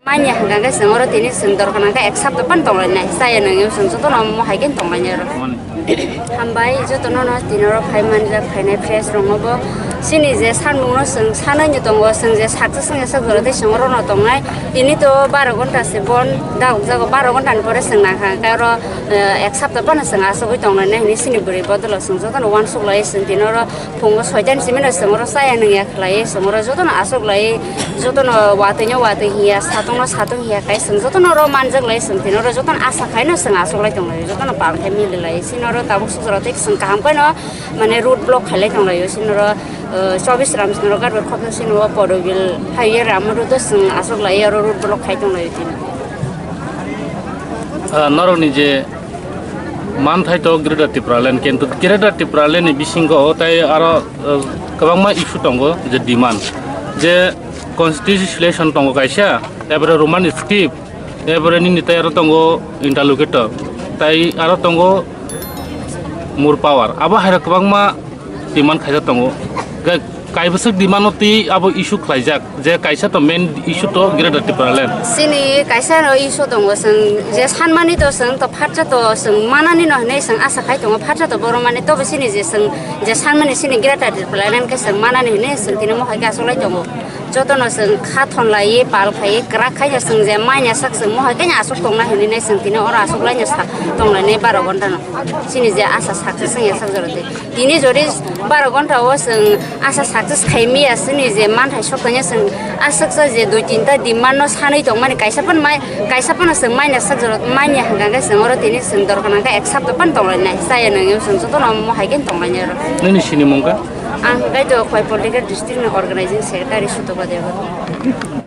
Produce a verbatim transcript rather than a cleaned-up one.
Manya hwnkha khe chwng oro tini chwng dorkha nang khe ek sapta pan tonglainai. Chaya nangya chwng jotono omo hai khe tonglainai oro. Hambai jotono no tini oro phai manjak phainai press rokno bo. Chini je sanmung no chwng sanai no tongo, chwng je saksa swngya sak jora tei chwng oro no tongnai. Tini to baro ghonta se bon dagok jago, baro ghonta ni pore chwng nangkha khe oro, eh, ek sapta phano chwng asugwi tonglainai hinwi chini bwrwi bodolo chwng jotono uansuk lai chwng tini oro phungo soita ni simi no chwng oro chaya nangya khlai chwng oro jotono asuk lai jotono watwi no watwi hiya satung no satung hiya kai chwng jotono oro manjak lai chwng tini oro jotono asa khai no chwng asuk lai tong lai jotono pal khai mili lai chini oro tabuk suk jora tei chwng kaham khai no mane road block khai lai tong lai chini oro, eh, chobis ram chini oro garbage khopjak chini oro podobil highway ram road o chwng asuk lai oro road block khai tong lai tini. Ah, norokni je manthai to Greater Tipraland, kintu Greater Tipraland ni bisingo o tai aro, eh, kwbangma issue tongo, je demand, je constitution selection tongo kaisa, ebore Roman script, ebore nini tai aro tongo interlocutor, tai aro tongo more power. Abo haira kwbangma demand khaijak tongo. Ga-, kaibwswk demand no twi abo issue khlaijak, je kaisa to main issue to Greater Tipraland. Chini kaisa no issue tongo, chwng je sanmani to chwng to phatsa to chwng manani no hinwi chwng asa khai tongo, phatsa to borok mani tobo chini je chwng je sanmani chini Greater Tipraland khe chwng manani hinwi chwng tini mohai khe asolai tongo. Jotono chwng kha thon laiwi pal khaiwi kwrak khai chwng je manya sak chwng mohai khe aswk tongna hinwi chwng tini oro aswk laino sak tonglainai baro ghonta no. Chini je asa sak chwng ya sak jora de. Tini jodi baro ghonta o chwng asa success khai miya chini je manthai sok tanya chwng aswksa je dui tinta demand no sanwi tongmani kaisa phan mai, kaisa phano chwng manya sak jora manya hwnkha khe chwng oro tini chwng dorkha nangkha ek sapta phan tonglainai chaya nangya chwng jotono omo hai khe tonglainai oro. Nini sinimung kha? Ang hwnkhe to Khowai Political District ni Organizing Secretary Sutoka Debbarma.